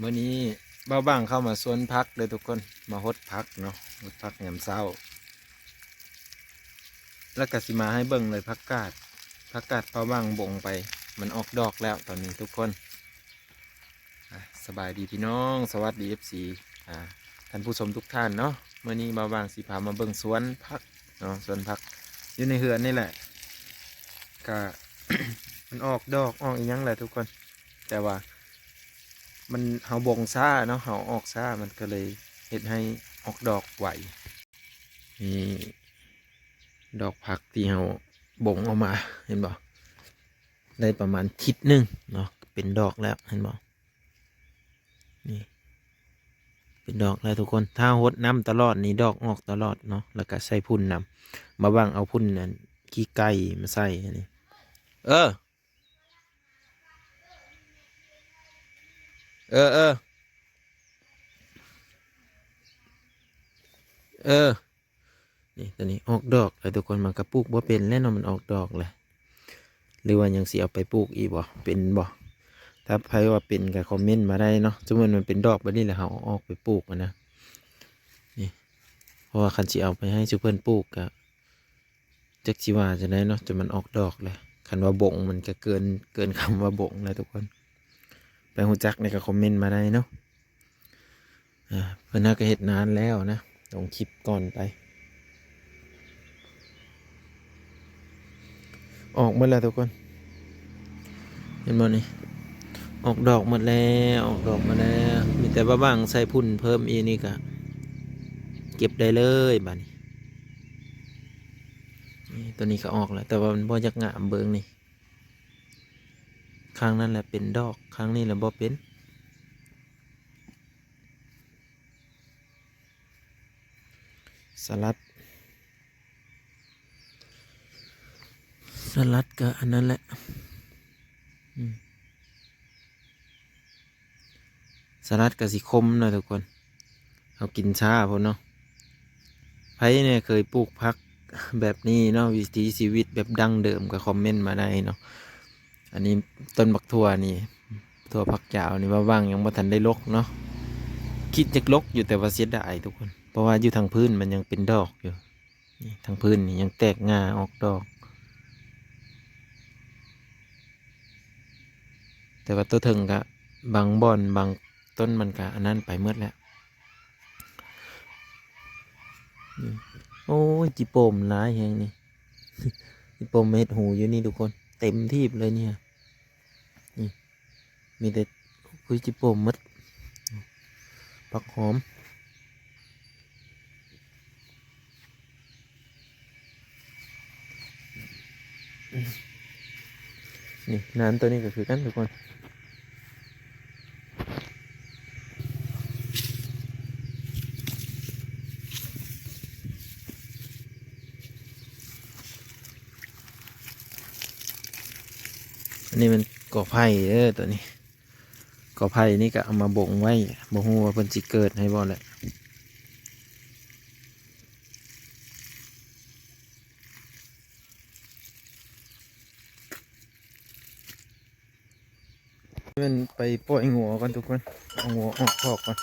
ມື້ນີ້ບ່າວບັງເຂົ້າມາສວນຜັກເດີທຸກຄົນ ມາຫົດຜັກເນາະ ຫົດຜັກຍາມເຊົ້າ ແລ້ວກະຊິມາໃຫ້ເບິ່ງເລີຍຜັກກາດ ຜັກກາດບ່າວບັງບົງໄປ ມັນອອກດອກແລ້ວຕອນນີ້ທຸກຄົນ. ອ່າ ສະບາຍດີພີ່ນ້ອງ ສະຫວັດດີເອັຟຊີ ອ່າ ທ່ານຜູ້ຊົມທຸກທ່ານເນາະ. ມື້ນີ້ບ່າວບັງຊິພາມາເບິ່ງສວນຜັກເນາະ ສວນຜັກຢູ່ໃນເຮືອນນີ້ແຫຼະ ກະ ມັນອອກດອກອອກອີ່ຫຍັງແຫຼະທຸກຄົນ ແຕ່ວ່າມັນ ເຮົາບົງຊ້າເນາະ ເຮົາອອກຊ້າ ມັນກະເລີຍເຮັດໃຫ້ອອກດອກໄວ. ນີ້ ດອກຜັກທີ່ເຮົາບົງເອົາມາ ເຫັນບໍ່ ໄດ້ປະມານທິດໜຶ່ງເນາະ ເປັນດອກແລ້ວ ເຫັນບໍ່ ນີ້ ເປັນດອກແລ້ວທຸກຄົນ. ຖ້າຫົດນ້ຳຕະຫຼອດນີ້ ດອກອອກຕະຫຼອດເນາະ ແລ້ວກະໃສ່ຝຸ່ນນຳ ບ່າວບັງເອົາຝຸ່ນອັນຂີ້ໄກ່ມາໃສ່ ອັນນີ້ ເອີ ເອີ ເອີ ເອີ ນີ້ ໂຕນີ້ອອກດອກແລ້ວທຸກຄົນ ມັນກະປູກບໍ່ເປັນແລ້ວເນາະ ມັນອອກດອກແລ້ວ ຫຼືວ່າຍັງຊິເອົາໄປປູກອີກບໍ່ ເປັນບໍ່? ຖ້າໃຜວ່າເປັນກະຄອມເມັນມາໄດ້ເນາະ ສົມມຸດມັນເປັນດອກແບບນີ້ແລ້ວ ເຮົາເອົາອອກໄປປູກຫັ້ນນະ ນີ້ ເພາະວ່າຄັນຊິເອົາໄປໃຫ້ຊຸມເພິ່ນປູກກະ ຈັກຊິວ່າຈັ່ງໃດເນາະ ຈົນມັນອອກດອກແຫຼະ. ຄັນວ່າບົງມັນກະເກີນ ເກີນຄຳວ່າບົງແລ້ວທຸກຄົນ ໃຜຮູ້ຈັກນີ້ກະຄອມເມັນມາໄດ້ເນາະ. ອ່າ ເພິ່ນຫາກະເຮັດນານແລ້ວນະ ລົງຄລິບກ່ອນໄປ. ອອກໝົດແລ້ວທຸກຄົນ ເຫັນບໍ່ນີ້ ອອກດອກໝົດແລ້ວ ອອກດອກໝົດແລ້ວ ມີແຕ່ວ່າຫວ່າງໃສ່ຝຸ່ນເພີ່ມອີກນີ້ກະເກັບໄດ້ເລີຍບາດນີ້. ນີ້ ໂຕນີ້ກະອອກແລ້ວ ແຕ່ວ່າມັນບໍ່ຢາກງາມ ເບິ່ງນີ້ ຂ້າງນັ້ນແຫຼະເປັນດອກ ຂ້າງນີ້ແຫຼະບໍ່ເປັນ. ສະຫຼັດ ສະຫຼັດກະອັນນັ້ນແຫຼະ ອືມ ສະຫຼັດກະຊິຂົມເນາະທຸກຄົນ ເຮົາກິນຊ້າໂພດເນາະ. ໃຜແດ່ເຄີຍປູກຜັກແບບນີ້ເນາະ ວິຖີຊີວິດແບບດັ້ງເດີມກະຄອມເມັນມາໄດ້ເນາະ. ອັນນີ້ຕົ້ນບັກຖົ່ວນີ້ ຖົ່ວຝັກຍາວນີ້ ວ່າຫວ່າງຍັງບໍ່ທັນໄດ້ລົກເນາະ ຄິດຢາກລົກຢູ່ ແຕ່ວ່າເສຍດາຍທຸກຄົນ ເພາະວ່າຢູ່ທາງພື້ນມັນຍັງເປັນດອກຢູ່ ນີ້ ທາງພື້ນນີ້ຍັງແຕກງ່າອອກດອກ ແຕ່ວ່າໂຕເທິງກະບາງບ່ອນບາງຕົ້ນມັນກະອັນນັ້ນໄປໝົດແລ້ວ. ນີ້ ໂອ້ຍ ຈີ່ໂປ່ມຫຼາຍແຮງນີ້ ຈີ່ໂປ່ມເຮັດຫູຢູ່ນີ້ທຸກຄົນ ເຕັມຖີບເລີຍນີ້ ນີ້ ມີແຕ່ ຄຸຍຈີ່ໂປ່ມໝົດ ຜັກຫອມ ນີ້ ນານໂຕນີ້ກະຄືກັນທຸກຄົນ. ອັນນີ້ແມ່ນກໍໄຜ່ເດີ ໂຕນີ້ ກໍໄຜ່ນີ້ກະເອົາມາບົງໄວ້ ບໍ່ຮູ້ວ່າເພິ່ນຊິເກີດໃຫ້ບໍ່ແຫຼະ. ແມ່ນໄປປ່ອຍງົວກ່ອນທຸກຄົນ ເອົາງົວອອກຄອກກ່ອນ.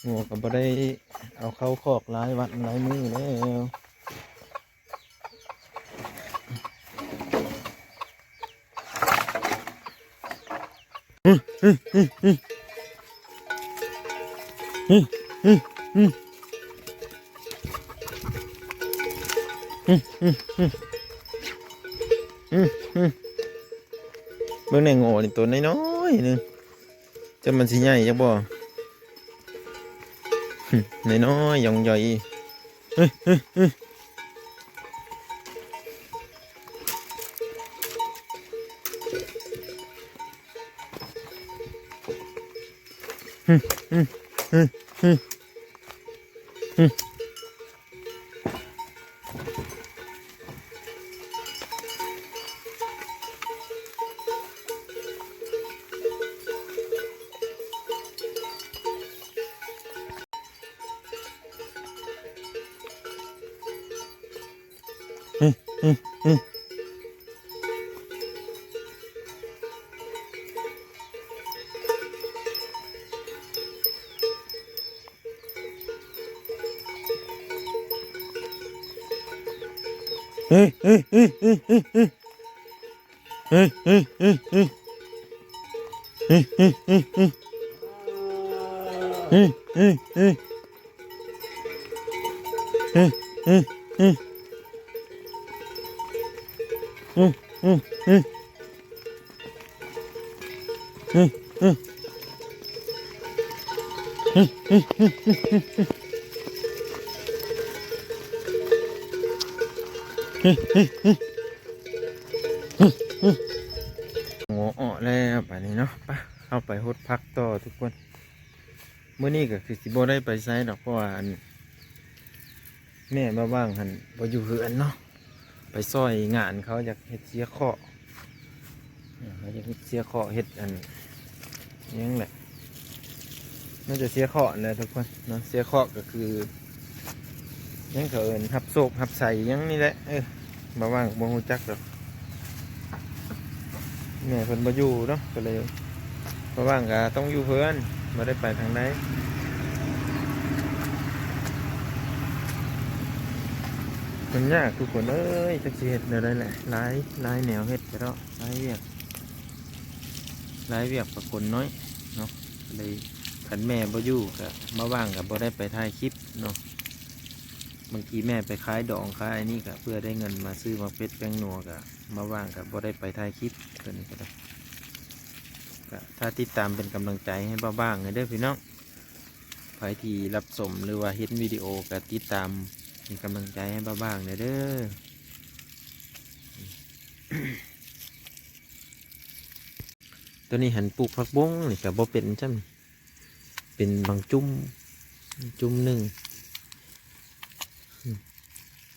ງົວກະບໍ່ໄດ້ເອົາເຂົ້າຄອກຫຼາຍວັນຫຼາຍມື້ແລ້ວ. ເບິ່ງແດ່ ງົວນີ້ໂຕນ້ອຍໆໜຶ່ງ ຈັກມັນຊິໃຫຍ່ຈັກບໍ່ ນ້ອຍໆ ຢ່ອງຍ່ອຍ. ອື ອື ອື. งอออกแล้วบาดนี้เนาะ ไป เฮาไปหดผักต่อทุกคน มื้อนี้ก็คือสิบ่ได้ไปไสดอก เพราะว่าอัน แม่บ่าวว่างหั่นบ่อยู่เฮือนเนาะ ไปซ่อยงานเขาอยากเฮ็ดเสียเคราะห์ เออ เขาอยากเฮ็ดเสียเคราะห์ เฮ็ดอัน หยังแหละ น่าจะเสียเคราะห์แหละทุกคนเนาะ เสียเคราะห์ก็คือ หยังเขาเอิ้น รับโชครับไสหยังนี่แหละ เออ บ่าวว่างบ่ฮู้จักดอก แม่เพิ่นบ่อยู่เนาะ ก็เลย บ่าวว่างก็ต้องอยู่เฮือน บ่ได้ไปทางใด มันยากทุกคนเอ้ย จักสิเฮ็ดแนวใดแหละ หลาย หลายแนวเฮ็ดก็ดอก หลายเวียก หลายเวียกปะคนน้อยเนาะ ก็เลย คันแม่บ่อยู่ก็ บ่าวว่างก็บ่ได้ไปถ่ายคลิปเนาะ บางทีแม่ไปขายดองขายอันนี้ก็เพื่อได้เงินมาซื้อหมากเผ็ดแป้งนัว ก็บ่าวว่างก็บ่ได้ไปถ่ายคลิป ตัวนี้ก็ได้ ก็ถ้าติดตามเป็นกำลังใจให้บ่าวว่างแหน่เด้อพี่น้อง ใผที่รับชมหรือว่าเห็นวิดีโอก็ติดตามเป็นกำลังใจให้บ่าวว่างแหน่เด้อ ตัวนี้หั่นปลูกผักบงนี่ก็บ่เป็นจ้ำ เป็นบางจุ่ม จุ่มหนึ่ง อืม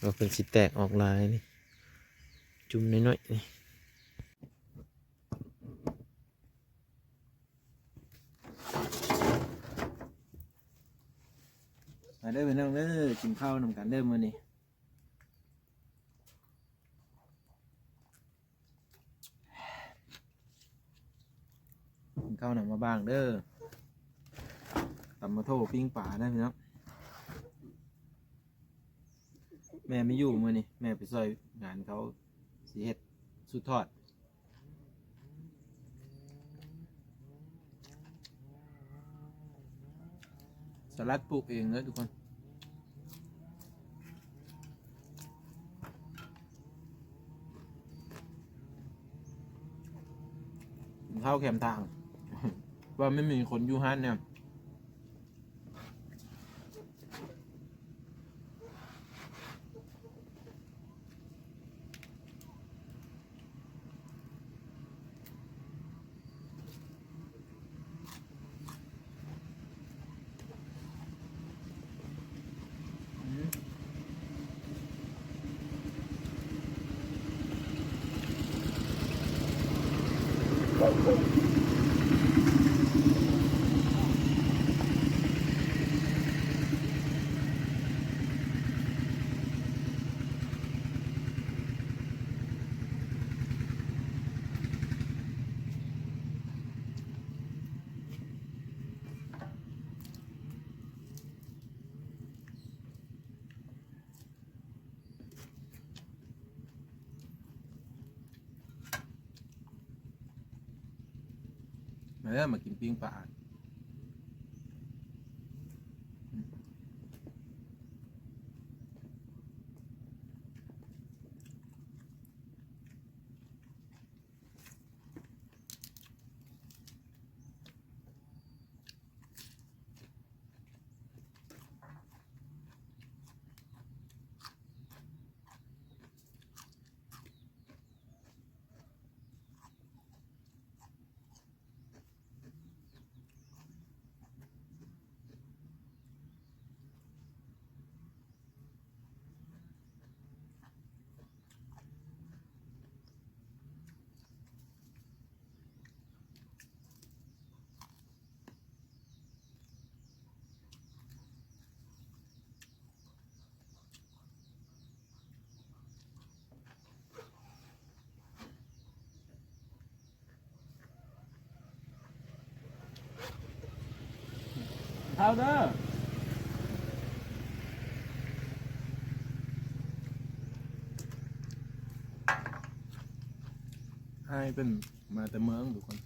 ว่าเพิ่นสิแตกออกหลายนี่ จุ่มน้อยๆ นี่ มาเด้อพี่น้องเด้อ กินข้าวนำกันเด้อมื้อนี้ กินข้าวนำบ่าวว่างเด้อ ตำบักโท ปิ้งปลาเด้อพี่น้อง แม่ไม่อยู่มื้อนี้ แม่ไปซ่อยงานเขา สิเฮ็ดสุดทอด สลัดปลูกเองเด้อทุกคน กินข้าวแคมทาง ว่าไม่มีคนอยู่ฮ้านเนี่ย มาเด้อ มากินปิ้งปลา ข้าวเด้อ ອ້າຍເພິ່ນມາແຕ່ເມືອງທຸກຄົນ.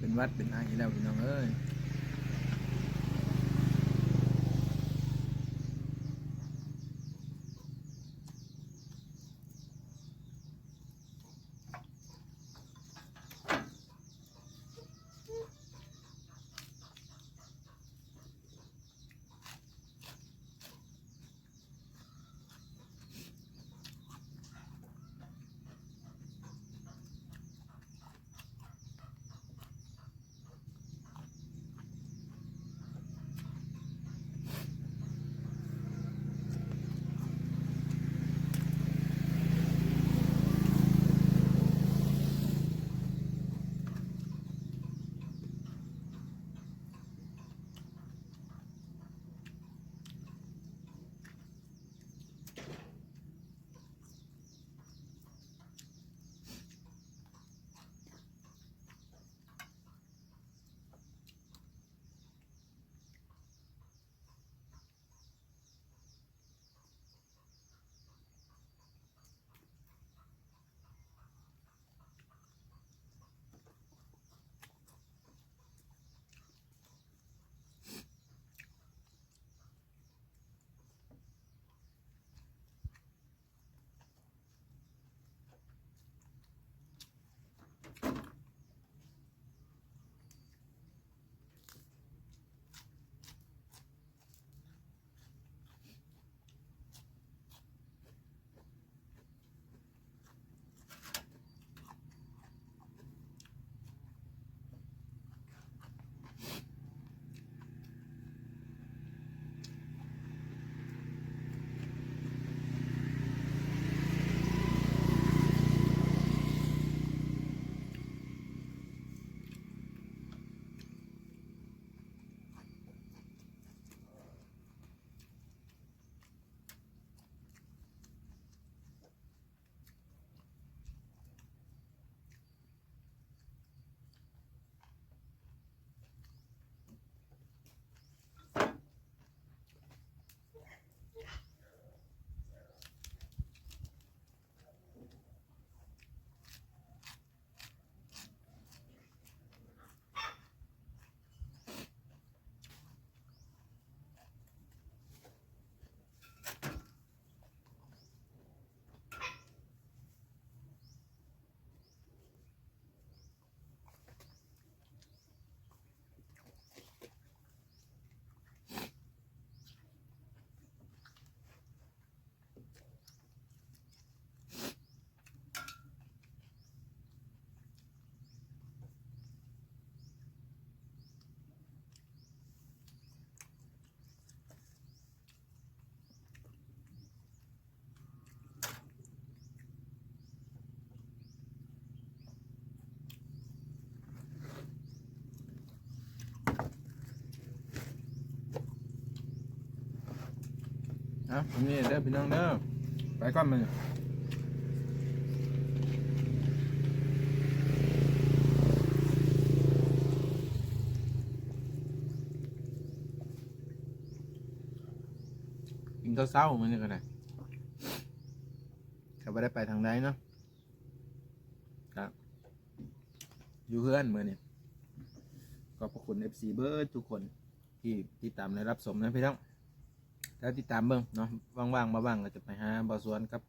ເປັນຫວັດເປັນໄອແລ້ວພີ່ນ້ອງເອີຍ. ເ ອ່ະ ນີ້ເດີພີ່ນ້ອງເດີ ໄປກ່ອນມື້ນີ້ ກິນເຊົ້າໆ ມື້ນີ້ກໍໄດ້ ກໍບໍ່ໄດ້ໄປທາງໃດເນາະ ກໍຢູ່ເຮືອນມື້ນີ້ ຂອບພະຄຸນເອັຟຊີເບິດທຸກຄົນ ທີ່ຕິດຕາມ ແລະ ຮັບຊົມນະພີ່ນ້ອງ ແລ້ວຕິດຕາມເບິ່ງເນາະ ວ່າງໆ ບໍ່ວ່າງກໍຈະໄປຫາບ່າວສວນກັບ